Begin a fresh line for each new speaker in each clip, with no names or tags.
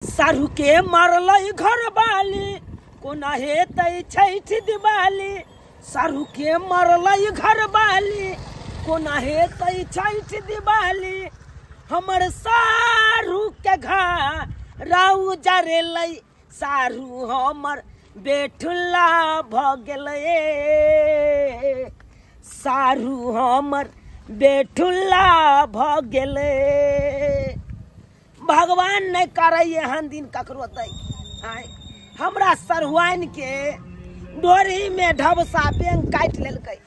सारू के मारलै घरवाली कोना हेतै छैठ दिवाली। सारू के मारलै घरवाली कोना हेतै छैठ दिवाली। हमर सारू के घर राउ जरेलै सारू हमर बेठुला भ गेलै। सारू हमर बेठुला भ गेलै। भगवान नहीं करे एहन दिन ककरो दै। हमरा सरहुआइन के डोरी में ढबसा बेंग काटि लेलकै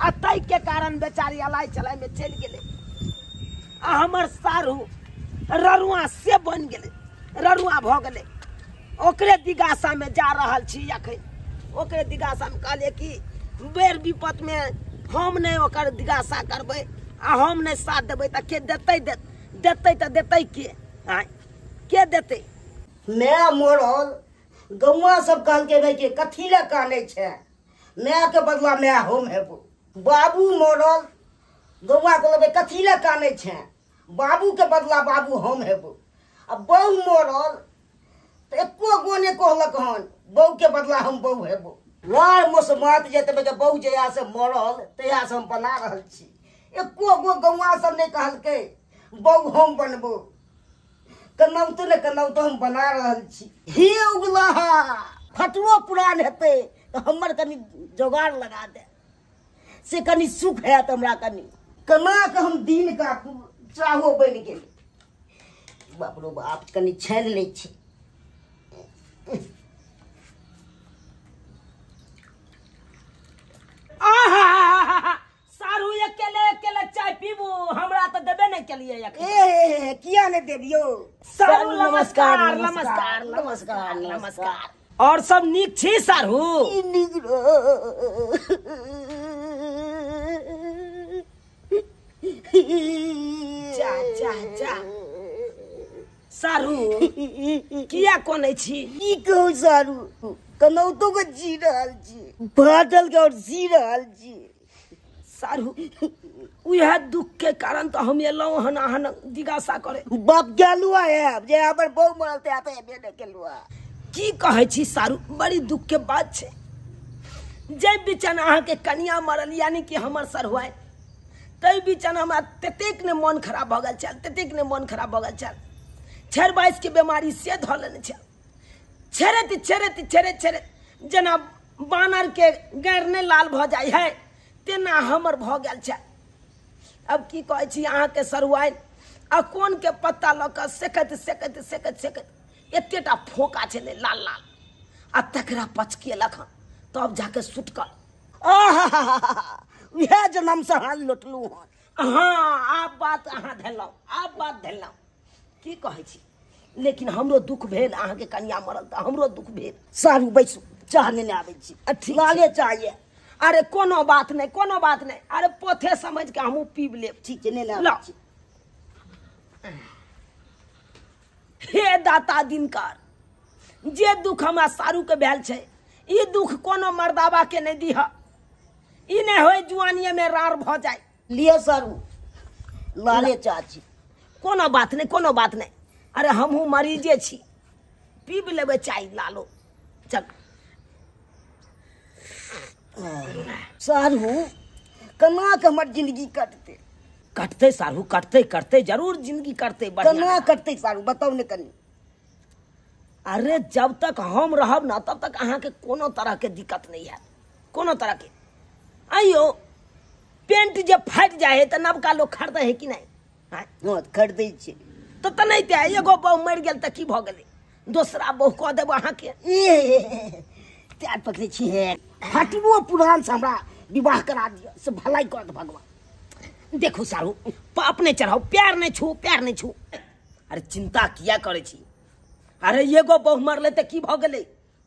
आ ताहि के कारण बेचारी अलाइ चलाइ में चलि गेलै। आ हमर सारू ररुआ से बनि गेलै, ररुआ भऽ गेलै। ओकरे दिगासा में जा रहल छी अखन। ओकरे दिगासा में कहलियै कि बेर विपत में हम नहीं ओकर दिगासा करबै आ हम नहीं साथ देबै तऽ के देतै? देतै तऽ देतै के? आँय के देतै?
My मरल गौआ सब कहलकै भाई के कथी लए कानै छै, my के बदला my हम हेबो। बाबू मरल गौआ कहलकै कथी लए कानै छै, बाबू के बदला बाबू हम हेबो। आ बहु मरल तऽ एको गो नहि कहलक हन बहु के बदला हम बहु हेबो। लार मोसमात जेतै के बहु जहिया से मरल तहिया से हम बना रहल छी। एको गो गौआ सब नहि कहलकै बहु हम बनबो। कनौतो ने कनौतो हम बना रहल छी। हे उगलाहा फटुओ पुरान हेतै तऽ हमर कनि जोगाड़ लगा दे से कनि सुख हैत हमरा। कनि केना कऽ हम दिन काटू चाहो बनि गेल। बाप रो बाप कनि छानि लै छी।
आहा सारू अकेले अकेले चाय पीबू, हमरा तऽ देबे नहि केलियै।
ए किया नहि देबियौ?
सारू नमस्कार नमस्कार नमस्कार नमस्कार। और सब नीक छी सारू?
नीक।
जा जा जा सारू किया कोनै छी?
की कहू सारू, कनौतो के जी रहल छी, फाटल के और जी रहल छी
सारू। उएह दुख के कारण तो हम एलहुँ हन अहन जिज्ञासा करे।
बाप गेलु आयब जे हमर बहु मरल ते आते एबे नहि केलु।
की कहै छी सारू, बड़ी दुख के बात छै। जे बिचन अहाँके कनिया मरल यानी कि हमर सरहुआइन, तै बिचन हमरा ततेक ने मन खराब भऽ गेल छल, ततेक ने मन खराब भऽ गेल छल। छेर बाइस के बीमारी से धऽ लेने छल। छेड़ैत छेड़ैत छेड़ैत छेड़ैत जेना बानर के गैर नहि लाल भऽ जाइ है तेना हमर भऽ गेल छै। अब की कहै छी अहाँके सरहुआइन आ कोन के पत्ता लऽ कऽ सेकैत सेकैत सेकैत सेकैत एतेटा फोका छलै लाल लाल आ तकरा पचकेलक हन तब जाके सुटकल।
आहा उएह जन्मसँ हाल लोटलहुँ हन।
हाँ आब बात अहाँ धेलहुँ, आब बात धेलहुँ। की कहै छी, लेकिन हमरो दुख भेल अहाँके कनिया मरल तऽ हमरो दुख भेल।
सारू बैसू, चाह नेने आबै छी। लाले चाह यऽ।
अरे कोनो बात नहीं, कोनो बात नहीं। अरे पोथे समझ के हमहूँ पीब लेब।
ठीक छै, नेने आबै छी।
हे दाता दिनकर, जे दुख हमरा सारू के भेल छै ई दुख कोनो मर्दाबा के नहीं दीह। ई नहीं होय जुआनिये में रार भऽ जाय।
लिअ सारू लाले चाह छी।
कोनो बात नहीं, कोनो बात नहीं। अरे हमहूँ मरीजे छी, पीब लेबै चाय लालो। चल
सारू केना के हमर जिंदगी कटतै?
कटतै सारू, कटतै कटतै जरूर जिंदगी कटतै।
केना कटतै सारू बताउ ने कनि।
अरे जब तक हम रहब ना तब तक अहाँके कोनो तरह के दिक्कत नहीं है, कोनो तरह के। आइयो पेंट जे फाटि जाइ है तऽ नवका लोग खरीदै है कि नहीं?
हँ खरीदै छै।
तऽ तेनाहिते एगो बहु मरि गेल तऽ की भऽ गेलै, दोसरा बहु कऽ देब अहाँके।
ए त्यार पकड़ै छी हे, फटबो पुरान से हमरा विवाह करा दिअ से भलाई करत भगवान।
देखू सारू पाप नहीं चढ़ाउ, प्यार नहीं छू, प्यार नहीं छू। अरे चिंता किया करै छी? अरे एगो बहु मरलै तऽ की भऽ गेलै,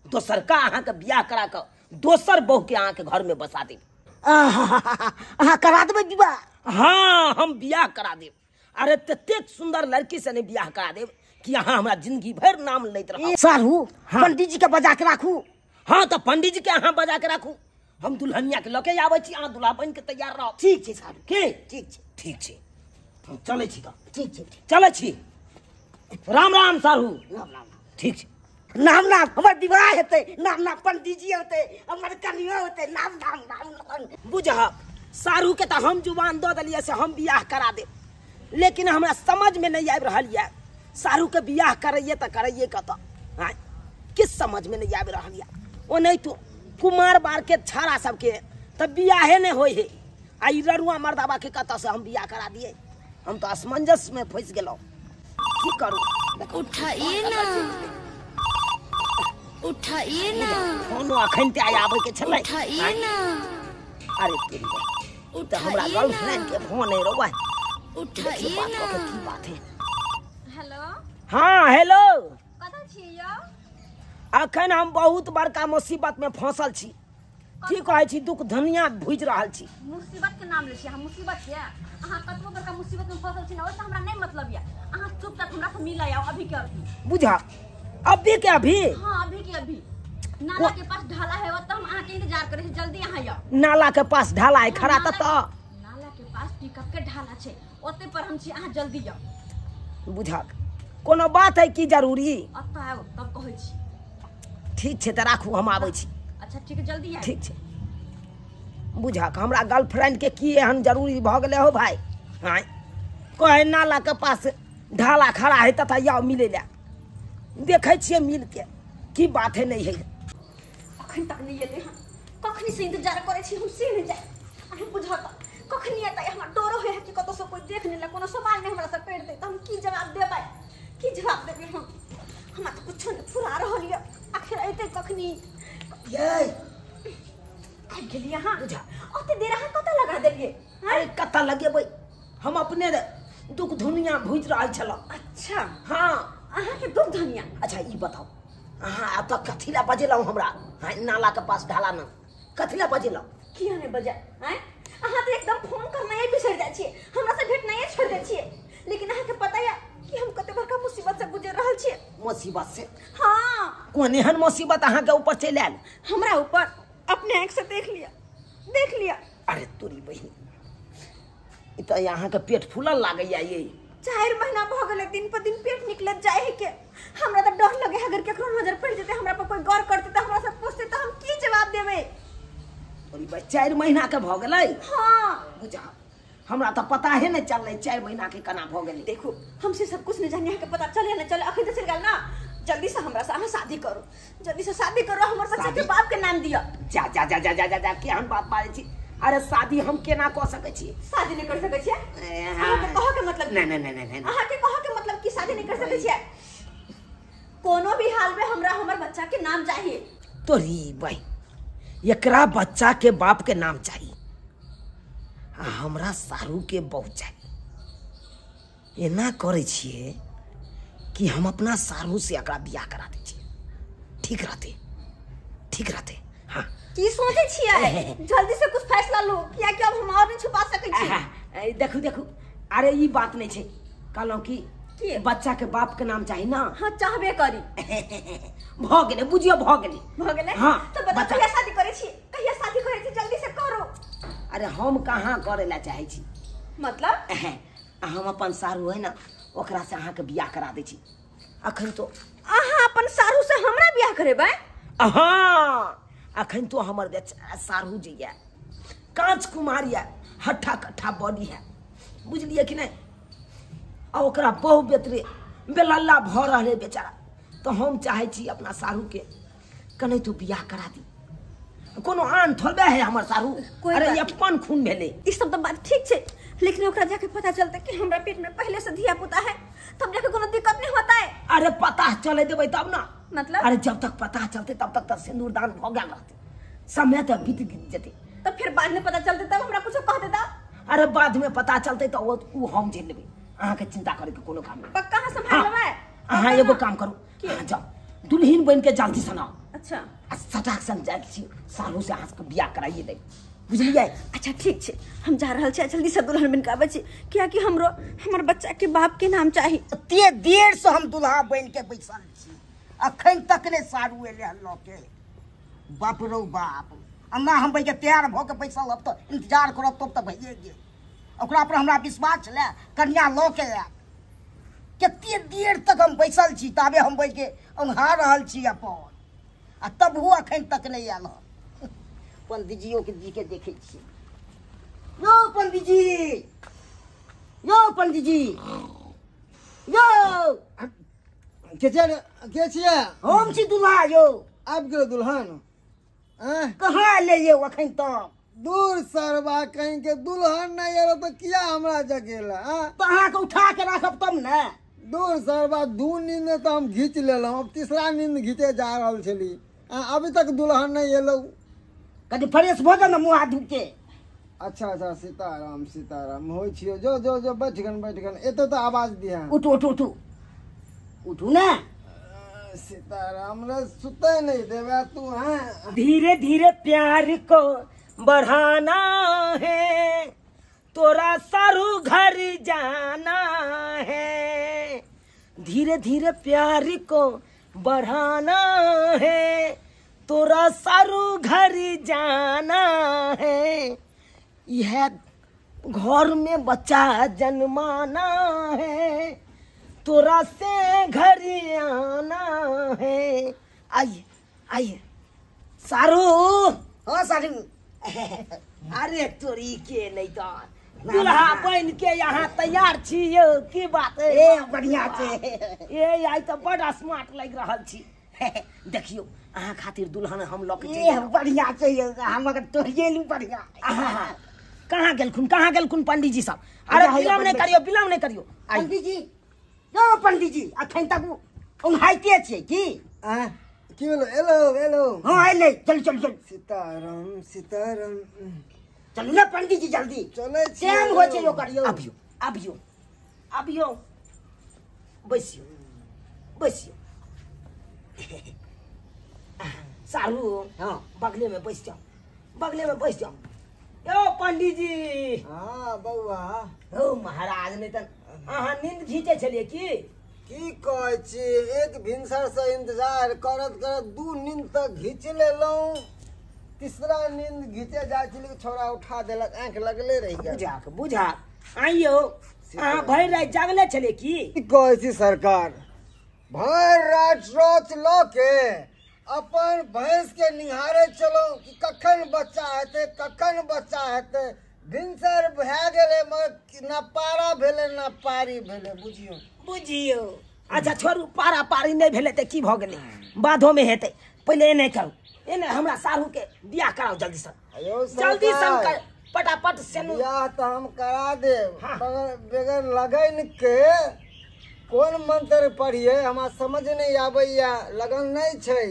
दोसरका अहाँके बियाह करा कऽ दोसर बहुके अहाँके घरमे बसा देब।
अहाँ करा देबै विवाह?
हाँ हम बियाह करा देब। अरे ततेक सुंदर लड़की से नहीं बियाह करा देब कि अहाँ हमरा जिंदगी भरि नाम लैत रहब।
सारू पंडीजी के बजा के राखू।
हाँ तऽ पंडीजी के अहाँ बजा के राखू, हम दुल्हनिया के लऽ के आबै छी, अहाँ दुल्हा बनि के तैयार रहब।
ठीक छै सारू।
की
ठीक छै?
ठीक छै, हम चलै छी तऽ।
ठीक छै,
चलै छी। राम राम सारू।
राम राम।
ठीक छै।
नाम नाम हमर विवाह हेतै, नाम नाम पंडीजी होतै, हमर कनिया होतै, नाम नाम नाम नाम।
बुझहक सारू के तऽ हम जुबान दऽ देलियै से हम बियाह करा देब, लेकिन हमरा समझ में नहीं आबि रहल यऽ सारू के बियाह करैये तऽ करैये कतऽ। आँय किछु समझ में नहीं आबि रहल यऽ। ओनाहितो कुमार बार के छाड़ा सबके तऽ बियाहे नहि होइ है, आ ई ररुआ मर्दाबा के कतऽ से हम बियाह करा दिए। हम तऽ असमंजस में फंसि गेलहुँ, की करू।
उठाइए ना, उठाइए ना,
फोनो अखन ते आबै के छलै।
उठाइए ना।
अरे तेरी ई तऽ हमरा गर्लफ्रेंड के फोन है रौ।
उठाइए
बात
ना।
कऽ के की बात है।
हेलो।
हाँ हेलो।
कतऽ छियै यौ?
अखन हम बहुत बड़का मुसीबत में फंसल छी। की कहै छी, दुख धनिया भुजि रहल छी।
मुसीबत के नाम लै छियै, हम मुसीबत छियै? अहाँ कतबो बड़का मुसीबत में फंसल छी ना, ओहिसँ हमरा नहि मतलब यऽ। अहाँ चुपचाप हमरा से मिलऽ आउ अभी के अभी।
बुझा अभी के अभी?
हाँ अभी के अभी। नाला के पास ढाला है ओतऽ हम अहाँके इंतजार करै छी, जल्दी अहाँ आउ।
नाला के पास ढाला है खड़ा ततऽ?
नाला के पास पिकअप के ढाला छै, ओतै पर हम छी, अहाँ जल्दी आउ।
बुझक कोनो बात है की जरूरी?
ओतऽ आउ तब कहै छी।
ठीक छै तऽ राखू, हम आबै छी।
अच्छा ठीक है, जल्दी आउ।
ठीक छै। बुझक हमरा गर्लफ्रेंड के की एहन जरूरी भऽ गेलै हो भाई? आँय कहे नाला के पास ढाला खड़ा है तथा आउ मिलै लए। देखै छियै मिल के की बात है नहीं है।
अखन तक नहीं एलै हन, कखनी से इंतजार करै छी हम से नहि जाय। अहाँ बुझत कखनी एतै, हमरा डरो होइ है कि कतौ से कोइ देख नहि ले, कोनो सवाल नहि हमरा से करि दे तऽ हम की जवाब देबै, की जवाब देबै हम। हमरा तऽ कुछो नहि फुरा रहल यऽ, आखिर एतै कखनी।
यै
आबि गेलियै अहाँ?
बुझा।
ओते देर अहाँ कतऽ लगा देलियै?
अरे कतऽ लगेबै, हम अपने दुख दुनिया भुजि रहल छलहुँ।
अच्छा
हाँ
अहाँके दुख धनिया।
अच्छा ई बताउ अहाँ एतऽ कथी लए बजेलहुँ हमरा? हाँ नाला के पास ढाला ना कथी लए बजेलहुँ?
किया नहि बजा? आँय अहाँ तऽ एकदम फोन करनाइए बिसरि जाइ छियै, हमरा से भेटनाइए छोड़ि दै छियै। लेकिन अहाँके पता यऽ कि हम कते बड़का मुसीबत से गुजरि रहल छियै।
मुसीबत से?
हाँ।
कोन एहन मुसीबत अहाँके ऊपर चलि आयल?
हमरा ऊपर अपने आँखि से देख लिअ, देख लिअ।
अरे तोरी बहिन, ई तऽ अहाँके पेट फूलल लागैया। ये
4 महीना भऽ गेलै, दिन पर दिन पेट निकलत जाइ है के। हमरा तऽ डर लगे अगर केकरो नजर पड़ि जेतै, हमरा पर कोई गौर करतै तऽ हमरा से पूछतै तऽ हम की जवाब देबै?
तोरी बहिन 4 महीना के भऽ गेलै?
हाँ।
बुझा हमरा तऽ पता है नहि चललै 4 महीना के केना भऽ गेलै।
देखू हम से सब कुछ नहीं जानी, अहाँके पता चले नहि चले, अखन तऽ चलि गेल ना। जल्दी से हमरा से अहाँ शादी करू, जल्दी से शादी करू, हमर बच्चा के बाप के नाम दिअ।
जा जा जा जा जा जा जा केहन बात बाजै छी। अरे शादी हम केना कऽ सकै छी?
शादी नहीं कर सकै छियै? अहाँके कहऽ के मतलब
नहीं नहीं नहीं नहीं,
अहाँके कहऽ के मतलब कि शादी नहीं कर सकै छियै? कोनो भी हाल में हमरा हमर बच्चा के नाम चाहिए।
तोरी बहिन एकरा बच्चा के बाप के नाम चाहिए, आ हमरा सारू के बहु चाहिए। एना करै छियै कि हम अपना सारू से एकरा बियाह करा दै छियै, ठीक रहतै, ठीक रहतै। हाँ
की सोचै छियै? जल्दी से कुछ फैसला लो, कियाकि अब हम और नहीं छुपा सकै छी।
देखू देखू, अरे ई बात नहीं छै, कहलहुँ कि बच्चा के बाप के नाम चाही ना।
हाँ चाहबे करी।
भऽ गेलै, बुझियौ भऽ गेलै।
भऽ गेलै?
हाँ।
तऽ बताउ कहिया शादी करै छी, कहिया शादी करै छी, जल्दी से करू।
अरे हम कहाँ करै लए चाहै छी?
मतलब
हम अपन सारू है ना ओकरा से अहाँके बियाह करा दै छी। अखन तो
अहाँ अपन सारू से हमरा बियाह करेबै?
हाँ अखन तो हमर बेचारा सारू जे यऽ कांच कुमार यऽ, हट्ठा कट्ठा बॉडी है, बुझलियै कि नहि? आ ओकरा बहु बेतरे बेलल्ला भऽ रहलै बेचारा। तऽ हम चाहै छी अपना सारूके कने तो बियाह करा दी। कोनो आन थोड़बे है हमर सारू, अरे अपन खून भेलै।
ई सब तऽ बात ठीक छै, लेकिन ओकरा जाके पता चलतै कि हमरा पेट में पहले से धिया पुता है, तब जाके कोनो दिक्कत नहीं होता है।
अरे पता चले देबै तब ना।
मतलब?
अरे जब तक पता चलते तब तक तऽ सिंदूरदान भऽ गेल रहतै, समय तऽ बीत जेतै।
तब फिर बाद में पता चलते तब हमरा कुछो कह देता?
अरे बाद में पता चलते तऽ ओ हम झेल लेबै, अहाँके चिंता करे के कोनो काम नहीं।
पक्का अहाँ संभाल लेबै?
अहाँ एगो काम करू, अहाँ जाउ दुल्हन बन के जल्दी से आउ।
अच्छा।
आ सटाक सन जाइ छी सारू से अहाँ सबके बियाह कराइए देब, बुझलियै?
अच्छा ठीक छै, हम जा रहल छी, जल्दी से दुल्हन बन के आबै छी, कियाकि हमरो हमर बच्चा के बाप के नाम चाही।
एते देर से हम दुल्हा बन के बैसल छी, अखन तक नहि सारू एलै हन लऽ के। बाप रौ बाप, अन्ना हम भैया तैयार भऽ के बैसल अब तऽ इंतजार करब तब तऽ भइए गेल। ओकरा पर हमरा विश्वास छलै कन्या लऽ के आयत। कते देर तक हम बैसल छी, ताबे हम बैठ के औंघा रहल छी अपन, आ तबहो अखन तक नहि आयल हन। पंडीजियो के जी के देखै छी। यो पंडीजी, यो पंडीजी, यो
के छियै के छियै?
हम छी दुल्हा। यो
आबि गेल दुल्हन?
कहाँ एलै यौ अखन तक?
दूर सरबा कहीं के दुल्हन नहीं आयल तो किया हमरा जगेला?
तो अहाँके उठा के राखब तब ने।
दूर सरबा, दू नींद तो हम घीच लेलहुँ, अब तीसरा नींद घीचे जा रहल छली, अभी तक दुल्हन नहीं एलौ।
कनि फ्रेश भऽ जाउ ने मुँह हाथ धो के।
अच्छा अच्छा, सीताराम सीताराम होइ छियौ। जो जो जो बैठ गन बैठ गन, एतौ तो आवाज दिहे।
उठू उठू उठू उठू ने।
सीताराम रे, सुते नहीं देवे तू। हाँ,
धीरे धीरे प्यार को बढ़ाना है, तोरा सारू घर जाना है। धीरे धीरे प्यार को बढ़ाना है, तोरा सारू घर जाना है। यह घर में बच्चा जन्माना है, तोरा से घर आना है। आइए आइए सारू।
हाँ सारू।
अरे तोरी के नहीं तो दुल्हा बन के यहाँ तैयार छी यौ, की बात है?
ए बढ़िया छै।
ए आइ तो बड़ा स्मार्ट लागि रहल छी। देखियौ अहाँ खातिर दुल्हन हम लऽ के
ए बढ़िया छै यौ, हम अगर तोड़िएलू बढ़िया।
कहाँ गेलखुन, कहाँ गेलखुन पंडीजी सब? अरे विलम्ब नहि करियौ, विलम्ब नहि करियौ।
पंडीजी, यौ पंडीजी, अखन तक ओंघाइते छियै की?
की भेलो? Hello hello.
हाँ एलै, चलू चलू चलू।
सीताराम सीताराम।
चलू ने पंडीजी जल्दी।
चलै छी।
टाइम होइ छै ओकर यौ।
अबियौ अबियौ अबियौ, बैसियौ बैसियौ। सारू,
हाँ
बगले में बैस जाओ, बगले में बैस जाओ। यौ पंडीजी।
हाँ बौआ।
हौ महाराज, नहीं तऽ अहाँ नींद घीचै छलियै की?
की कहै छी, एक भिनसर से इंतजार करत करत दू नींद तक घीच लेलहुँ, तीसरा नींद घीचे जाइ छली छोरा उठा देलक, आँखि लगले रहि गेल।
बुझाक बुझा आइयो, अहाँ भरि राति जागले छलियै की?
की कहै छी सरकार, भरि राति सोच लऽ के अपन भैंस के निहारे चलहुँ कि कखन बच्चा हेतै, कखन बच्चा हेतै। भिनसर भए गेलै मगर ना पारा भेलै ना पारी भेलै, बुझियौ
बुझियौ। अच्छा छोड़ू, पारा पारी नहि भेलै तऽ की भऽ गेलै, बाधोमे हेतै। पहिले एने करू, एने हमरा साढ़ू के बियाह कराउ जल्दी से, जल्दी से फटाफट से।
बियाह तऽ हम करा देब, मगर बगैर लगन के कोन मंत्र पढ़िए हमरा समझ नहीं आबैया, लगन नहीं छै।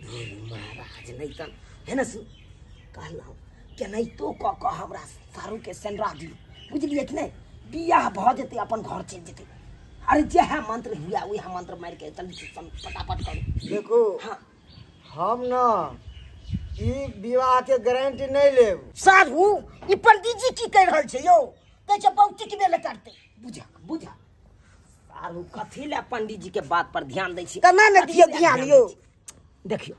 महाराज नहीं तऽ है ने, कहलहुँ केनाहितो कऽ कऽ हमरा साढ़ू के सेनरा दियौ, बुझलियै कि नहि? बियाह भऽ जेतै, अपन घर चलि जेतै। अरे जएह मंत्र हुए वएह मंत्र मारि के जल्दी से फटाफट करू।
देखू,
हाँ
हम न ई विवाह के गारंटी नहीं लेब।
साढ़ू, ई पंडीजी की कहि रहल छै यौ? कहै छै बहुत टिकबे ले करतै।
बुझा बुझा साढ़ू, कथी लए पंडीजी के बात पर ध्यान दै छी?
केना ने दियौ ध्यान यौ?
देखियौ,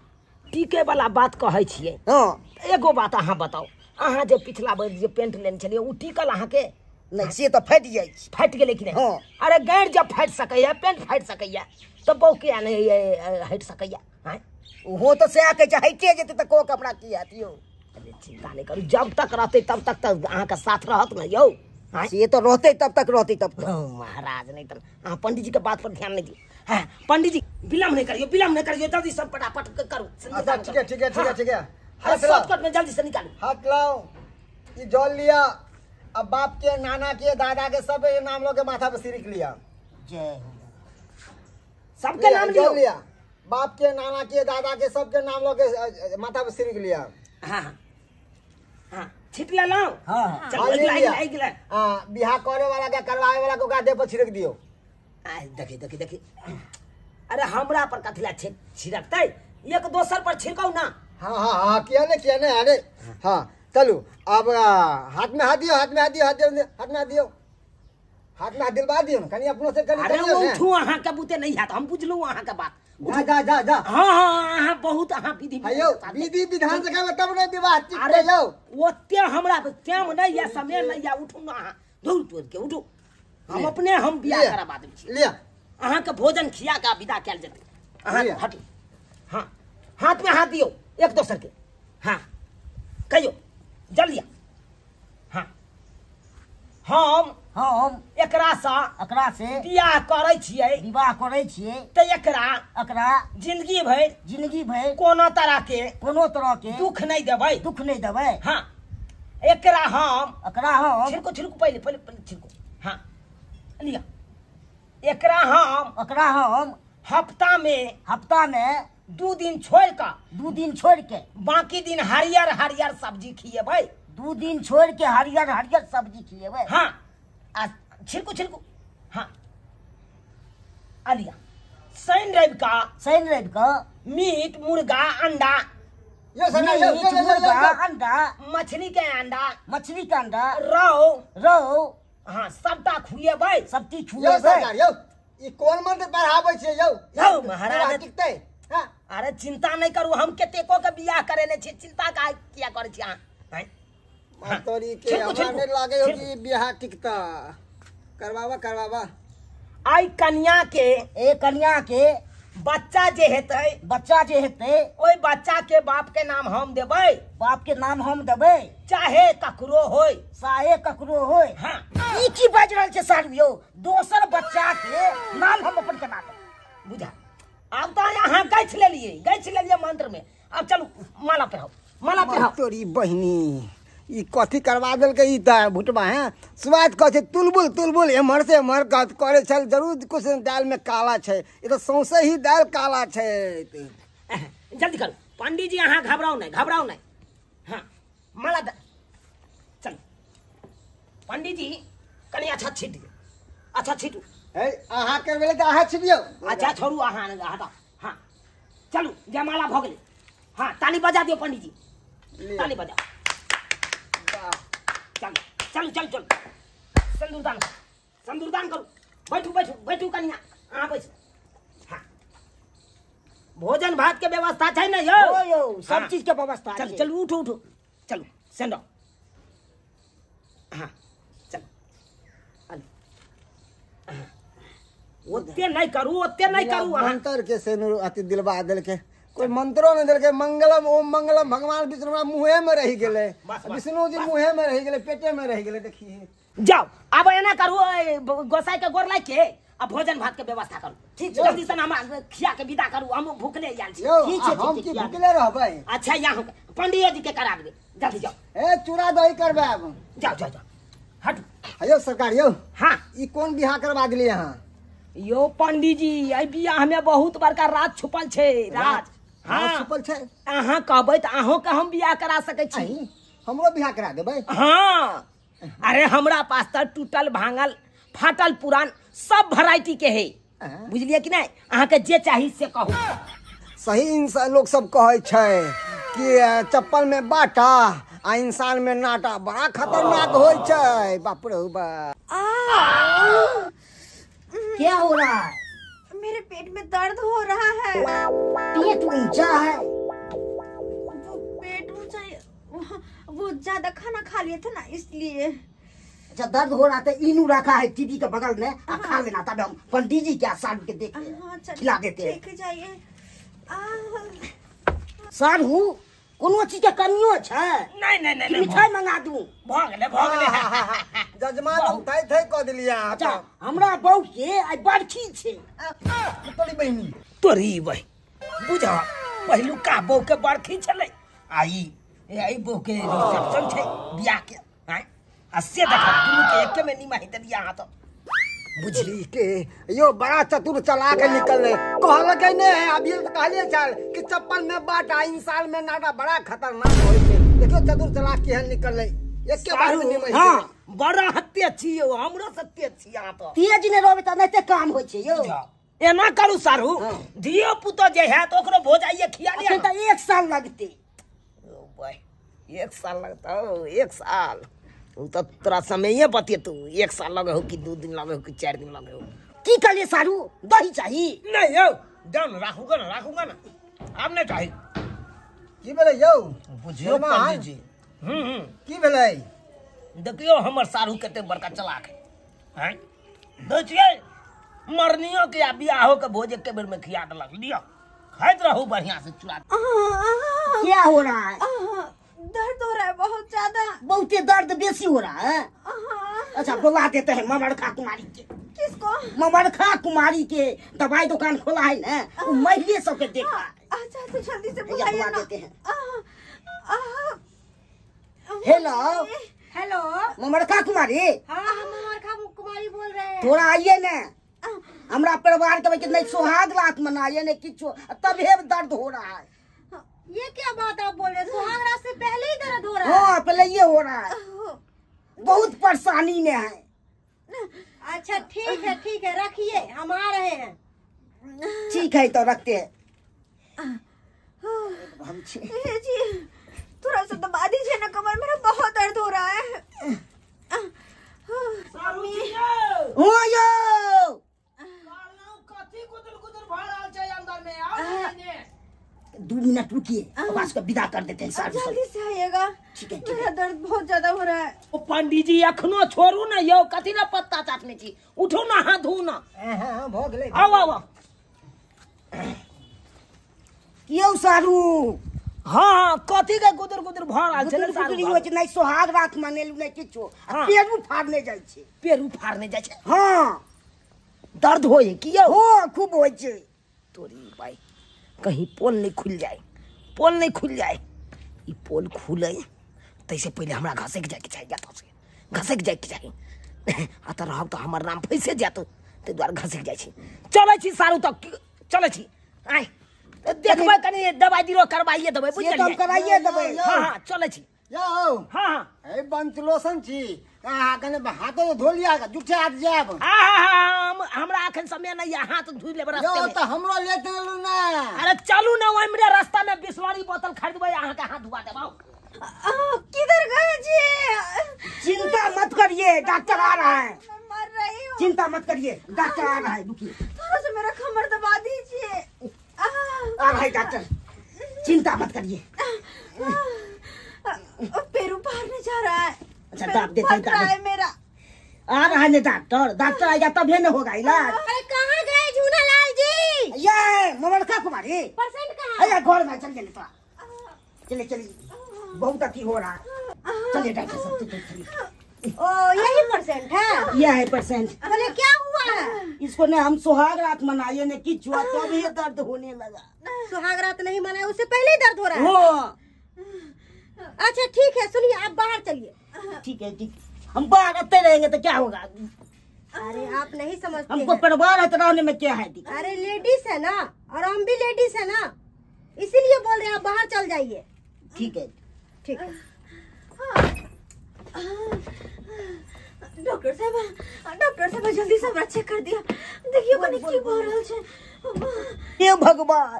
टीके वाला बात कहै छियै।
हाँ
एगो बात अहाँ बताउ, अहाँ जे पिछला बेर जे पेंट लेने छलियै ओ टिकल अहाँके?
नहि, से तऽ फाटि जाइ छै।
फाटि गेलै कि नहि?
हाँ।
अरे गैर जब फाटि सकैया, पेंट फाटि सकैया, तऽ बहु किया नहि हटि सकैया? आँय,
ओहो तऽ सएह कहै छै, हटिए जेतै तऽ कऽ हमरा की हैत यौ?
अरे चिंता नहि करू, जब तक रहतै तब तक तऽ अहाँके साथ रहत ने यौ।
से तऽ रहतै तब तक रहतै तब तक।
महाराज नहीं तऽ अहाँ पंडीजी के बात पर ध्यान नहीं दियौ। हाँ पंडीजी, विलम्ब नहीं करियौ, विलम्ब नहीं करियौ, जल्दी सब फटाफट करू।
अच्छा ठीक है ठीक है ठीक है ठीक है।
हाथ शॉर्टकट में जल्दी से निकालू।
हाथ लाओ, ई जल लिया, अब बाप के नाना के दादा के सब नाम लो के माथा पर सिरिक लिया।
जय हो।
सबके नाम लियो।
लिया, बाप के नाना के दादा के सबके नाम लो के माथा पर सिरिक लिया।
हाँ हाँ छिट लेलहुँ।
हाँ
चल अगिला।
हाँ, बियाह करे वाला के करवाए वाला के ओकरा देह पर छिड़क दियौ।
देखी देखी देखी, अरे हमरा पर कथी ला छिड़कतै, एक दोसर पर छिड़कौ ना।
हाँ हाँ हाँ, किया ने किया ने, अरे हाँ चलू अब हाथ में हाथ दियो, हाथ में हाथ दियो, हाथ में हाथ दियो, हाथ में हाथ दिलवा दियो ना कनी अपनो से कनी।
अरे उठू, अहाँ के बुते नहीं हैत, हम बुझलू अहाँ के बात।
जा जा जा जा।
हाँ हाँ अहाँ बहुत अहाँ विधि
विधि विधान से करबै तब ने विवाह।
अरे ओते हमरा टाइम नहीं या समय नहीं या, उठू ना अहाँ, दौड़ तोड़ के उठू। हम अपने हम बियाह करबा देब छी।
लिया
अहाँ के भोजन खिया के विदा कैल जेतै। अहाँ हटू, हाँ हाथ में हाथ दियौ एक दोसर के, हाँ कहियौ जल्दी। हाँ हम एकरा से बियाह करै छियै,
विवाह करै छियै
तऽ एकरा एकरा जिंदगी भरि कोनो तरह के दुख नहि देबै,
दुख नहि देबै।
हाँ एकरा हम छिड़को छिड़को पहिले पहिले पहिले छिड़को। हाँ लिअ, एकरा हम हफ्ता में 2 दिन छोड़ के
2 दिन छोड़ के
बाकी दिन हरियर हरियर सब्जी खिएबै,
2 दिन छोड़ के हरियर हरियर सब्जी खिएबै।
हाँ आ छिड़कू छिड़कू। हाँ अलिया शनि रवि का मीट मुर्गा अंडा,
मीट मुर्गा अंडा,
मछली के अंडा,
मछली के अंडा,
रौ
रौ,
हाँ सबटा खुएबै,
सब चीज खुएबै।
यौ ई कोन मंत्र पढ़ाबै छियै यौ?
यौ महाराज
टिकतै?
अरे चिंता नहीं करू, हम कतेको के बियाह करेने छी, चिंता का किया करै छी अहाँ?
तोरी के हमरा नहीं लागे हो कि बियाह टिकता। करवावा करवावा।
आई कन्या के,
ए कन्या के
बच्चा जे हेतै,
बच्चा जे हेतै
ओहि बच्चा के बाप के नाम हम देबै,
बाप के नाम हम देबै,
चाहे ककरो होय,
चाहे ककरो होय।
हाँ
ई की बाजि रहल छै सारू यौ? दोसर बच्चा के नाम हम अपन केना देबै?
बुझा आब तऽ अहाँ गछि लेलियै, गछि लेलियै मंत्र में। आब चलू माला पहिराउ, माला पहिराउ।
तोरी बहिनी ई कथी करवा देलकै ई तऽ भुटबा? हैं स्वाद कहै छै तुलबुल तुलबुल एम्हर से एम्हर करै छल, जरूर कुछ दालि में काला छै, ई तऽ सौंसे ही दालि काला छै।
जल्दी करू पंडीजी, अहाँ घबराउ नहि, घबराउ नहि। हाँ माला चलू पंडीजी, कनि अच्छा छीट दियौ, अच्छा छीटू।
अहाँ करबै तऽ अहाँ छिटियौ।
अच्छा छोड़ू अहाँ हटाउ। हाँ चलू जयमाला भऽ गेलै। हाँ ताली बजा दियौ पंडीजी, ताली बजाउ। चलू चलू चलू चलू, सिन्दूरदान करू, सिन्दूरदान करू। बैठू बैठू बैठू कनिया, अहाँ बैठू। हाँ भोजन भात के व्यवस्था छै ने यौ?
यौ सब चीज के व्यवस्था।
चलू चलू उठू उठू, चलू सेंडो। हाँ चलू, ओते नहीं करू, ओते नहीं करू।
मंत्र के सेनुर अति दिलवा देलकै, कोई मंत्रो नहीं देलकै। मंगलम ओम मंगलम भगवान विष्णु हमरा मुँहे में रहि गेलै, विष्णु जी मुँहे में रहि गेलै, पेटे में रहि गेलै। देखिए
जाओ आब एना करू, गोसाई के गोर लागि के आ भोजन भात के व्यवस्था करू।
ठीक
जल्दी से हमरा खिया के विदा करू, हम भूखले आयल छी।
ठीक छै, हम की भूखले रहबै?
अच्छा यहाँ पंडित जी के करा देबै, जल्दी जाओ।
ए चूड़ा दही करबै आब,
जाओ जाओ जाओ हटू।
हेयौ सरकार यौ,
हाँ
ई कोन बियाह करवा देलियै अहाँ?
यो पंडीजी एहि बियाह में बहुत बड़का राज छुपल छै, राज। हाँ
छुपल छै।
अहाँ कहबै तऽ अहूँ के हम बियाह करा सकै छी।
हमरो बियाह करा देबै?
हाँ अरे हमरा पास तऽ टूटल भांगल फाटल पुरान सब वेराइटी के है, बुझलियै कि नहि? अहाँके जे चाही से कहू।
सही इंसान लोग सब कहै छै कि चप्पल में बाटा आ इंसान में नाटा, बड़ा खतरनाक होइ छै। बाप रे बाप,
क्या हो रहा है?
मेरे पेट में दर्द हो रहा है।
पेट ऊंचा है?
वो पेट ऊंचा है, वो ज्यादा खाना खा लिए थे ना इसलिए।
अच्छा दर्द हो रहा था, इनू रखा है टीवी के बगल में, हाँ। खा लेना तब हम पंडित जी क्या साढ़ू के देख खिला देते हैं।
ठीक जाइए।
साढ़ू कोनो चीज के कमियो छै?
नहीं नहीं नहीं,
मिठाई मंगा दू।
भऽ गेलै भऽ गेलै,
जजमान हम थै थै कऽ देलियै अहाँ।
अच्छा हमरा बहू के आइ बरखी छै।
तोरी बहिनी,
तोरी बहिन बुझा, पहिलुका बहू के बरखी छलै, आ ई बहू के रिसेप्शन छै बियाह के। आ से देखा दुनू के एके में निमाहि देलियै अहाँ तऽ।
बुझली के यो बड़ा चतुर चला के निकलले, कहलकै ने अभी तऽ कहलियै छल कि चप्पल में बाटा इंसान में नाटा, बड़ा खतरनाक होइ छै। देखियौ चतुर चला केहन निकलले, एके बार में निमाहि।
हां बड़ा हत्या छी यौ, हमरो सत्य छी अहाँ तऽ।
तेज नहि रहबै तऽ नहि काम होइ छै यौ।
एना करू सारू, धियो पुतो जे हैत ओकरो भोज आइए खिया लिअ।
तऽ 1 साल लगतै।
1 साल लगतौ? 1 साल उ तऽ तोरा समये बतेतौ, 1 साल लगे हो कि 2 दिन लगे हो कि 4 दिन लगे हो।
की कहलियै सारू, दही चाही?
नहीं यौ जान राखूगा ना, राखूगा ना, आब नहीं चाही।
की भेलै यौ?
बुझियौ पंडित जी।
की भेलै?
देखियौ हमर सारू कते बड़का चलाक है। देखिए मरनियो के आ बियाहो के भोज एक बेर में खिया देलक। लियो खाइत रहू बढ़िया से चूड़ा।
क्या हो रहा है?
दर्द हो रहा है बहुत ज्यादा।
बहुते दर्द बेसी हो रहा है। अच्छा बुला देते हैं ममरखा कुमारी के।
किसको?
ममरखा कुमारी के दवाई दुकान खोला है ना, वो महिले सबके देखा है।
अच्छा अच्छा जल्दी से बुलाइए ना।
देते हैं। हेलो
हेलो
ममरखा कुमारी।
हाँ हम ममरखा कुमारी बोल रहे हैं।
थोड़ा आइए ना, हमरा परिवार के नहीं सुहाग रात मनाइए नहीं किच्छो, तब हे दर्द हो रहा है।
ये क्या बात आप बोल रहे हैं? सुहाग रात से पहले ही दर्द हो रहा है?
हाँ पहले ये हो रहा है, बहुत परेशानी में है।
अच्छा ठीक है ठीक है, रखिए हम आ रहे हैं।
ठीक है तो रखते हैं।
जी थोड़ा सा दबा दीजिए ना कमर, मेरा बहुत दर्द हो रहा है।
2 मिनट रुकिए, आवाज को विदा कर देते हैं।
जल्दी से आइएगा।
ठीक है,
मेरा दर्द बहुत ज्यादा हो रहा है।
ओ पंडित जी अखनो छोड़ू ना यो, कथी ना पत्ता चाटने छी, उठू ना हाथ धो ना।
हां भ गेलै।
आओ आओ
कियो सारू।
हां कथी के गुदुर गुदुर भ रहल छै?
सारू होइ छै नहीं सोहाग रात मनेलु नहीं किछो, पेरू फाड़ने जाइ छै।
पेरू फाड़ने जाइ छै?
हां।
दर्द होय कियो?
हो खूब होइ छै।
तोरी भाई कहीं पोल नहीं खुल जाए, पोल नहीं खुल जाए। ई पोल खुले तैसे पहले हमरा घसक जायके चाही, जातो से घसक जायके चाही। आ तऽ रहब तऽ हमर नाम फैसे जायत, ताहि दुआरे घसक जाइ छी। चलै छी सारू तक चलै छी। आय देखबै कनी दवाइ दिरो करवाइए देबै, बुझलियै?
हम कराइए देबै।
हां हां चलै छी।
यौ
हां हां
ए बंचलोसन छी, अहाँ कने हाथो धो लिया, जुठे हाथ जायब।
हमरा अखन समय नहीं है, हाथ धो लेब रास्ते में।
यौ त हमरो ले चलू ना।
अरे चलू ना, ओइमरे रास्ता में बिसलरी बोतल खरीदबै, अहाँ के हाथ धुआ देब।
किधर गए जी?
चिंता मत करिए, डॉक्टर आ रहा है।
मैं मर रही हूँ।
चिंता मत करिए, डॉक्टर आ रहा है, रुकिए।
थोड़ा सा मेरा कमर दबा दीजिए।
आ रहा है डॉक्टर, चिंता मत करिए।
पेरू फाड़ने जा रहा है।
अच्छा दाब देते हैं
मेरा।
आ रहा है डॉक्टर, डॉक्टर आएगा तभी न होगा इलाज।
अरे कहाँ गए झूनालाल जी?
ये ममरखा कुमारी
परसेंट कहाँ?
अरे घर में चल चले, चले चलिए, बहुत अति हो रहा है। चलिए डॉक्टर साहब चलिए।
ओ यही परसेंट है?
यह है परसेंट।
बोले क्या हुआ है
इसको? ने हम सुहाग रात मनाए ने किछु, तो भी दर्द होने लगा।
सुहाग रात नहीं मनाए उससे पहले ही दर्द हो रहा है। अच्छा ठीक है, सुनिए आप बाहर चलिए।
ठीक है ठीक, हम बाहर आते रहेंगे तो क्या होगा?
अरे आप नहीं समझते,
हमको परिवार है तो रहने में क्या है?
अरे लेडीज है ना, और हम भी लेडीज है ना, इसीलिए बोल रहे हैं आप बाहर चल जाइए।
ठीक है
ठीक है।
डॉक्टर साहब, डॉक्टर साहब जल्दी से हमरा चेक कर दिया, देखियो कनी की भ रहल छै।
हे भगवान,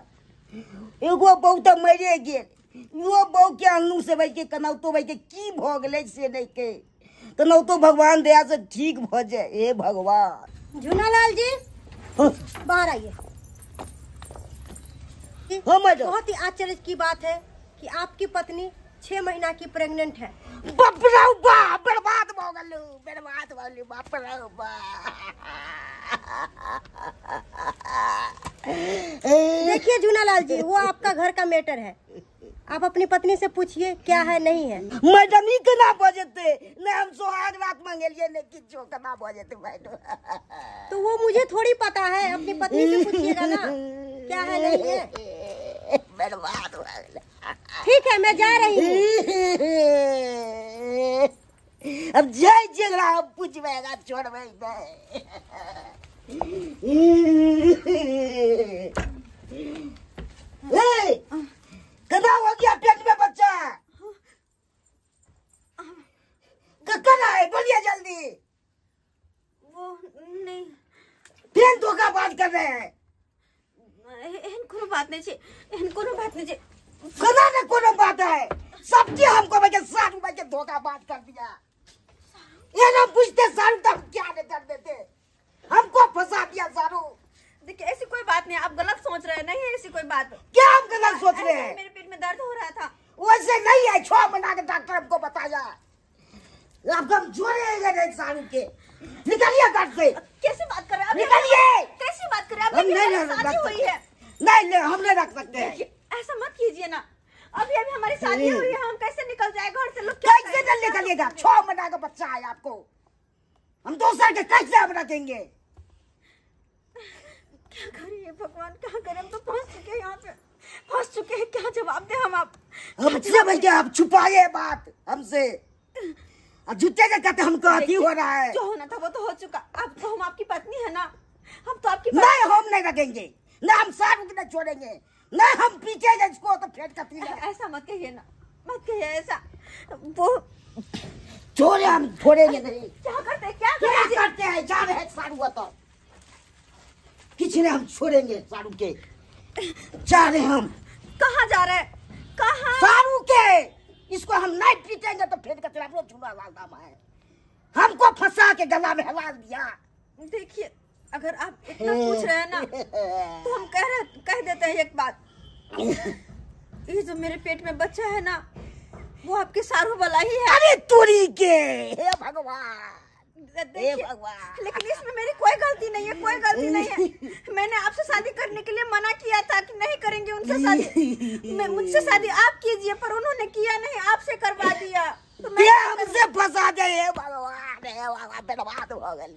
एगो बहू त मरे गेल, इहो बहू के अनु से भाई के कनौतो भाई के की भ गेलै से नहीं के, कनौतो भगवान दया से ठीक भ जाए। हे भगवान।
झूनालाल जी बाहर आइए। बहुत ही आश्चर्य की बात है कि आपकी पत्नी 6 महीना की प्रेग्नेंट है।
बाप रे बाप, बर्बाद भ गेलू, बर्बाद भ गेलू, बाप रे बाप।
देखिए झूनालाल जी, वो आपका घर का मैटर है, आप अपनी पत्नी से पूछिए क्या है नहीं है।
मैडम ई केना भ जेतै? नहीं हम सुहाग रात मंगेलिए नहीं किछो, केना भ जेतै मैडम?
तो वो मुझे थोड़ी पता है, अपनी पत्नी से पूछिएगा ना क्या है नहीं है।
बर्बाद हो गेलै।
ठीक है मैं जा रही हूँ।
अब जय जेकरा हम पूछबेगा छोड़बै नहीं। कदा हो गया पेट में बच्चा? ककरा है बोलिए जल्दी।
वो नहीं,
फिर धोखा बात कर रहे हैं।
एहन कोनो बात नहीं छे, एहन कोनो बात नहीं छे।
कदा ना कोनो बात है, सबके हमको बच्चे सारू बच्चे धोखा बात कर दिया। ये ना पूछते सारू तब क्या नहीं कर देते, हमको फंसा दिया सारू।
देखिए ऐसी कोई बात नहीं, आप गलत सोच रहे हैं। नहीं है ऐसी कोई बात।
क्या हम गलत सोच रहे हैं?
मेरे पेट में दर्द हो रहा था।
वैसे नहीं है, 6 महीना के डॉक्टर हमको बताया। अब हम जोड़ेंगे नहीं सारू के। निकलिए घर से।
कैसे बात कर रहे हैं?
निकलिए।
कैसे बात कर रहे हैं? अभी शादी हुई है।
नहीं नहीं, हम नहीं रख सकते हैं।
ऐसा मत कीजिए ना, अभी अभी हमारी शादी हुई है, हम कैसे निकल जाए घर से? लोग
कैसे जल निकलिएगा? 6 महीना का बच्चा है आपको, हम दूसरे के कैसे हम रखेंगे?
क्या करें भगवान, क्या करें? हम तो पहुंच चुके हैं यहाँ पे, फंस चुके हैं। क्या जवाब दे हम आप?
हमसे भैया आप छुपाइए बात हमसे, झूठे के कहते हमको अति हो रहा है।
जो होना था वो तो हो चुका, अब तो हम आपकी पत्नी है ना, हम तो आपकी।
नहीं, हम नहीं रखेंगे ना, हम साथ नहीं छोड़ेंगे ना, हम पीछे इसको तो फेंक करती है।
ऐसा मत कहिए ना, मत कहिए ऐसा। वो
छोड़े, हम छोड़ेंगे नहीं।
क्या करते क्या
करते हैं? जा रहे हैं सारू तो किसी ने, हम छोड़ेंगे सारू के। जा रहे हम।
कहाँ जा रहे हैं? कहाँ?
सारू के। इसको हम नहीं पीटेंगे तो फिर कचरा वो झूला लाल दाम है, हमको फंसा के गला में हला दिया।
देखिए, अगर आप इतना पूछ रहे हैं ना तो हम कह देते हैं एक बात, ये जो मेरे पेट में बच्चा है ना वो आपके सारू वाला ही है।
अरे तुरी के, हे भगवान,
लेकिन इसमें मेरी कोई गलती नहीं है, कोई गलती नहीं है। मैंने आपसे शादी करने के लिए मना किया था कि नहीं करेंगे उनसे शादी, मैं मुझसे शादी आप कीजिए, पर उन्होंने किया नहीं, आपसे करवा दिया। तो मैं
हमसे फंसा गए। हे भगवान, हे भगवान, बर्बाद हो गए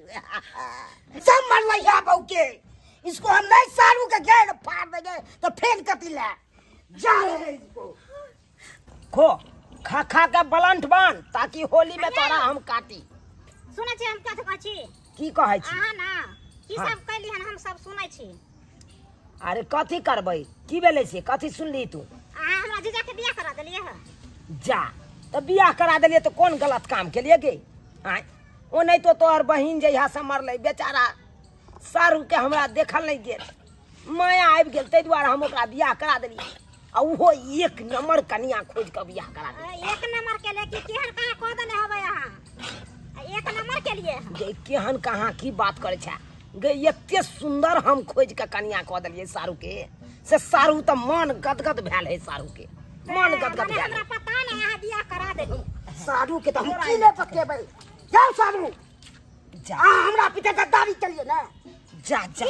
सब। मर लिया बहू के, इसको हम नहीं सारू के घेर फाड़ देंगे तो फेंक कतिला जा रहे हैं इसको।
खो खा खा के बलंट बन, ताकि होली में तोरा हम काटी।
सुनै छी हम कथि कहै छी?
की कहै छी?
अहाँ ना की सब कैली हन, हम सब सुनै छी।
अरे कथि करबै, की भेलै से, कथि सुनली तू?
अहाँ हमरा जीजा के बियाह करा देलियै हन।
जा त बियाह करा देलियै त कोन गलत काम केलियै गे? आँय, ओ नहीं तो तोहर बहिन जहिया से मरलै बेचारा सारू के हमरा देखल नहीं गेल, माया आबि गेल, ताहि दुआरे हम ओकरा बियाह करा देलियै। आ उहो एक नंबर कनिया खोजि कऽ बियाह करा देलियै।
एक नंबर के लेकिन केहन कहाँ कह देने होबै अहाँ? एक नंबर के लिए
गे केहन कहाँ की बात करे छै गे? एते सुंदर हम खोज के कनिया कऽ देलियै सारू के, से सारू तऽ मन गदगद भेल है, सारू के मन गदगद भेल।
हमरा पता नहीं अहाँ बियाह करा देली
सारू के, तऽ हम की नहि बतेबै। जाउ सारू,
जा।
हमरा पीछे गद्दारी चलिए ना।
जा जा,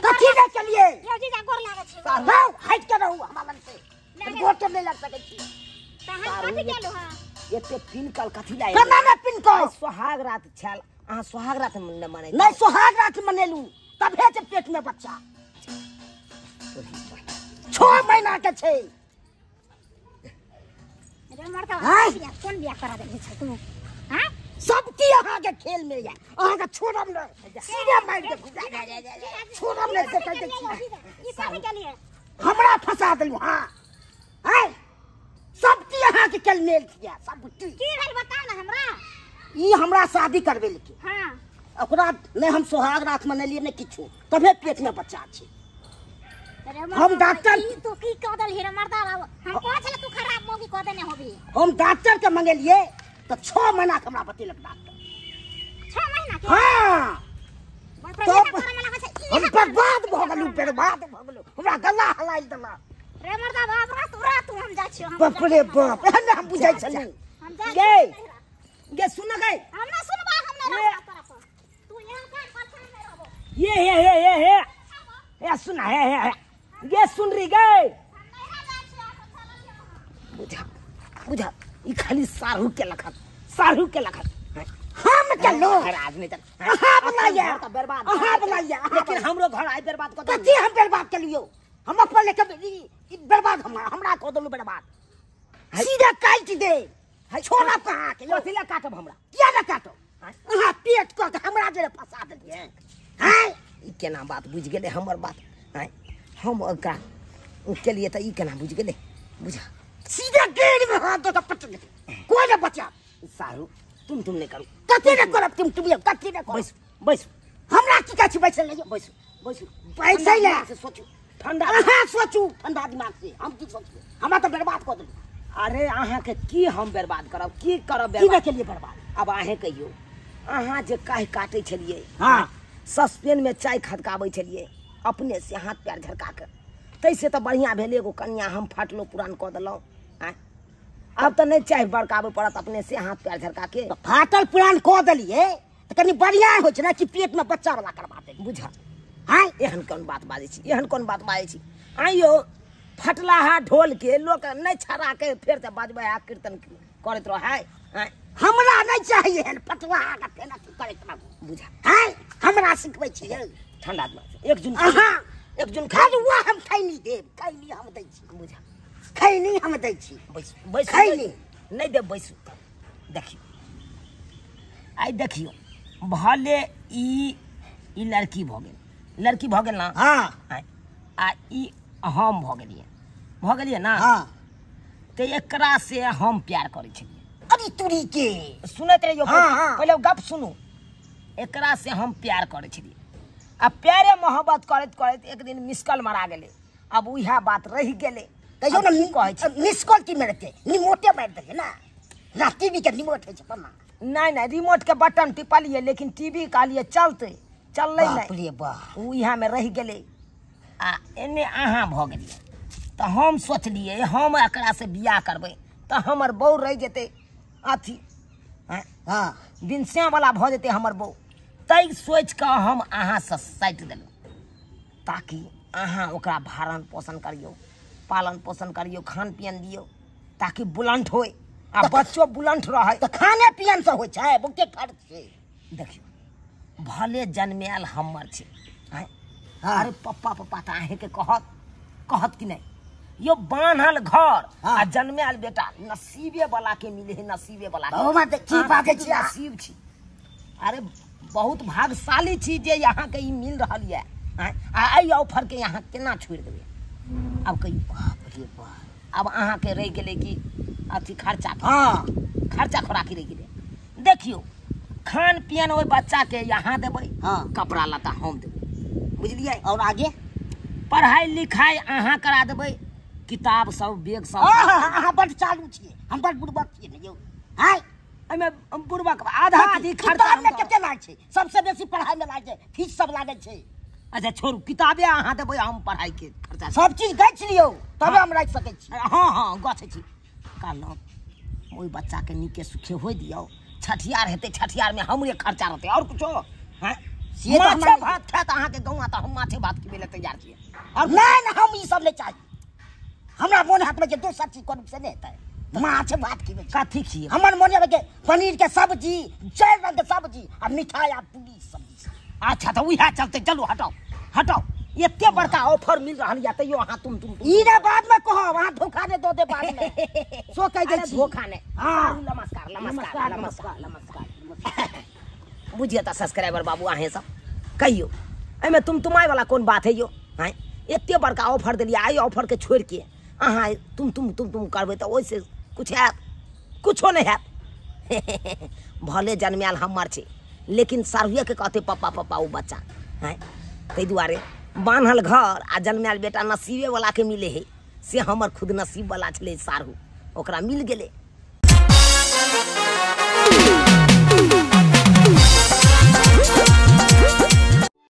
कथी नहि चलिए?
यौ जीजा गोर लागै छी।
रहू, हटि के रहू हमरा लग से, गोर के नहि लग सकै छी।
तऽ हम कथी केलहुँ हँ?
एते पिनकल कथी लाए?
केना ने पिनकल?
सोहाग रात छल, अहाँ सोहाग रात ने मने
नहीं? सोहाग रात मनेलू तबे जे पेट में बच्चा 6 महीना के छै।
रे मर्दा, कोन बियाह करा देने छै तू? हां,
सब की अहाँ के खेल में या अहाँ के छोड़ब न, सीधे मारि देब, छोड़ब न से कहै छी।
ई कथी केलिए?
हमरा फंसा देलू। हां हैं, सब की अहाँ के खेल मेल किया सब की।
की भेल बताउ ना हमरा?
ई हमरा शादी करबे लेके।
हां,
ओकरा ने हम सोहाग रात मनेलिए ने किछु, तबे पेट में बच्चा छै। हम डॉक्टर
ई तू की कह देलही रे मर्दा? हम कहै छले तू खराब मौगी कह देने होबी।
हम डॉक्टर के मंगेलिए तो 6 महीना के हमरा बतेलक डॉक्टर।
6 महीना के?
हां, तो हम बर्बाद भ गेलू, बर्बाद भ गेलू, हमरा गला हलाइल देलक।
रे मर्दा बाप, रात रात हम जाइ छियो।
बाप रे बाप, एहन हम बुझै छली।
हम जाइ
गे गे सुन गई,
हम ना सुनबा, हम ना रहबो तोरा पर, तू यहाँ काम पर नहीं रहबो।
ये हे हे हे हे हे सुन, हे हे हे गे सुन री गे। बुझा बुझा, ई खाली सारू के लखत, सारू के लखत।
हम चलो
आज नहीं चल,
अहाँ बनाइए
बर्बाद,
अहाँ बनाइए,
लेकिन हमरो घर आइ बर्बाद कऽ
कथी हम बर्बाद केलियो? हम अपन लेके बर्बाद, हमरा कऽ देलू बर्बाद। सीधे काटि दे, छोड़ब कहाँ के?
कथी लए काटब हमरा?
किया ने काटब? अहाँ पेट कऽ के हमरा जे फंसा देलियै।
हैं, ई केना बात बुझि गेलै हमर बात? हैं, हम ओकरा केलियै तऽ ई केना बुझि गेलै? बुझा
सीधे गेड़ में हाथ दऽ के पटक दे, कोई ने बचा।
सारू तुम तुम नहीं करू,
कथी ने करब? तुम तुम कथी ने करब?
बैसू बैसू,
हमरा की कहै छी? बैसै लए,
बैसू बैसू,
बैसै लए
से सोचू, ठंडा
अहाँ सोचू, ठंडा दिमाग से। हम की सोचबै? हमरा तऽ बर्बाद कऽ देलू।
अरे अहाँ के की हम बर्बाद करब? की करब?
की ने केलियै बर्बाद?
अब अहें कहियौ, अहाँ जे काहि काटै छलियै,
हाँ,
सस्पेन में चाय खदकाबै छलियै अपने से हाथ पैर झरका के, तैसे तऽ बढ़िआँ भेल एगो कनिया हम फाटलो पुरान कऽ देलहुँ। आँय, आब तऽ नहि चाय बड़काबै पड़त अपने से हाथ पैर झरका के।
फाटल पुरान कऽ देलियै तऽ कनि बढ़िया होइ छै ने कि पेट में बच्चा वाला करबा दे।
बुझा हाँ एहन कोन बात बाजै छी, एहन कोन बात बाजै छी। आइयो फटलाहा ढोल के लोक नहीं छड़ा के फेर से बजबै आ कीर्तन करैत रहै।
हमरा नहीं चाहिए एहन फटलाहा के फेर अथी करैत रहू।
बुझा
हाँ हमरा सिखबै छियै।
ठंडा दिमाग एक जुन
अहाँ
एक जुन खा
खरुआ हम खैनी देब, खैनी हम दै छी।
बुझा
खैनी हम दै छी।
बैसू बैसू
खैनी
नहीं देब बैसू। देखियो आइ देखियो भले ई ई लड़की भऽ गेल, लड़की भऽ गेल ना।
हाँ
आ ई हम भऽ गेलियै, भऽ गेलियै ना।
हाँ
तऽ एकरा से हम प्यार करै छलियै।
अरे तुरी के
सुनैत रहियौ।
हाँ, हाँ।
पहिले गप सुनू। एकरा से हम प्यार करै छलियै आ प्यारे मोहब्बत करैत करैत एक दिन मिसकल मारा गेलै। अब उएह बात रहि गेलै।
कहियो
आब
ने
की कहै छी?
मिस कॉल की मारते रिमोटे मारि देलियै ना। ना टीवी के रिमोट होइ छै पम्मा।
नहीं नहीं रिमोट के बटन टिपलियै लेकिन टीवी कहलियै चलतै, चललै
बाप
नहि।
रे बाप।
ओ इएहमे रहि गेलै आ एने अहाँ भऽ गेलियै। तऽ हम सोचलियै हम एकरा से बियाह करबै तऽ हमर बहू रहि जेतै अथी
हाँ
बिनसियावला भऽ जेतै हमर बहू। तै सोचि कऽ हम अहाँसँ साटि देलहुँ ताकि अहाँ ओकरा भरण पोषण करियौ, पालन पोषण करियौ, खान पियन दियौ ताकि बुलंद होय आ बच्चो बुलंद रहै।
तऽ खाने पियन से होइ छै बहुते खर्च छै।
देखियौ भले जन्मायल हमर छै।
हाँ।
अरे पप्पा पप्पा तऽ अहीँके कहत, कहत कि नहि? यो बान्हल घर
हाँ।
आ जन्मायल बेटा नसीबे वाला के मिले है, नसीबे वाला के।
बाबा तऽ की
अहाँ
बाजै
खुद
छी अहाँ?
नसीब छी। अरे बहुत भाग्यशाली छी जे अहाँके ई मिल रहल यऽ। आ एहि ऑफर के अहाँ केना छोड़ि देबै? आब कहियौ।
बाप रे बाप।
आब अहाँके रहि गेलै कि अथी खर्चा।
हाँ
खर्चा खोराकी रहि गेलै। देखियौ खान पियन ओहि बच्चा के यहाँ देबै।
हाँ।
कपड़ा लत्ता हम देबै, बुझलियै?
और आगे
पढ़ाई लिखाई अहाँ करा देबै, किताब सब बैग सब।
अहाँ बड चालू छियै, हम बड बुड़बक छियै ने यौ। आँय
एहिमे बुड़बक आधा आधी खर्चा
किताब में
हम
कते लागै छै? सबसे बेसी पढ़ाई में लागै छै, फीस सब लागै छै।
अच्छा छोड़ू, किताबे अहाँ देबै, हम पढ़ाई के खर्चा
सब चीज गछि लियौ तबे हम राखि सकै छी।
हाँ हाँ गछै छी। कहलहुँ ओहि बच्चाके नीके सुखे होइ दियौ। छठियार हेतै, छठियारमे हमरे खर्चा रहतै और कुछो। हाँ
से तऽ
माछे
हमरा
भात खायत अहाँके गौआ तऽ हम माछे भात खिबै लए तैयार छियै।
और नहि नहि हम ई सब नहि चाही। हमरा मोन हाथ में जे दोसर चीज करू से नहि हेतै। माछ भात खिबै छी।
कथी खियै?
हमर मोन यऽ के पनीर के सब्जी, चारि रंग के सब्जी आ मिठाई आ पूरी सब्जी।
अच्छा तऽ उएह चलतै। चलू हटाउ हटाउ, एते बड़का ऑफर मिल रहल यऽ तैयो अहाँ तुम तुम तुम।
ई ने बाद में कहब, अहाँ धोखा नहि दऽ देब बाद में। सो कहि दै
अरे
छी।
धोखा नहि।
हाँ।
नमस्कार नमस्कार
नमस्कार
नमस्कार
नमस्कार नमस्कार।
बुझिए तऽ सब्सक्राइबर बाबू अहेँ सब कहियौ एहिमे तुम तुमाय वाला कोन बात है यौ? आँय एते बड़का ऑफर देलियै, एहि ऑफर के छोड़ि के अहाँ तुम तुम तुम तुम करबै तऽ ओहिसँ कुछ हैत? कुछो नहि हैत। भले जन्मायल हमर छै लेकिन साढ़ुएके कहतै पप्पा पप्पा ओ बच्चा। आँय ताहि दुआरे बान्हल घर आ जन्मायल बेटा नसीबे वाला के मिले है, से हमर खुद नसीब वाला छलै साढ़ू, ओकरा मिल गेलै।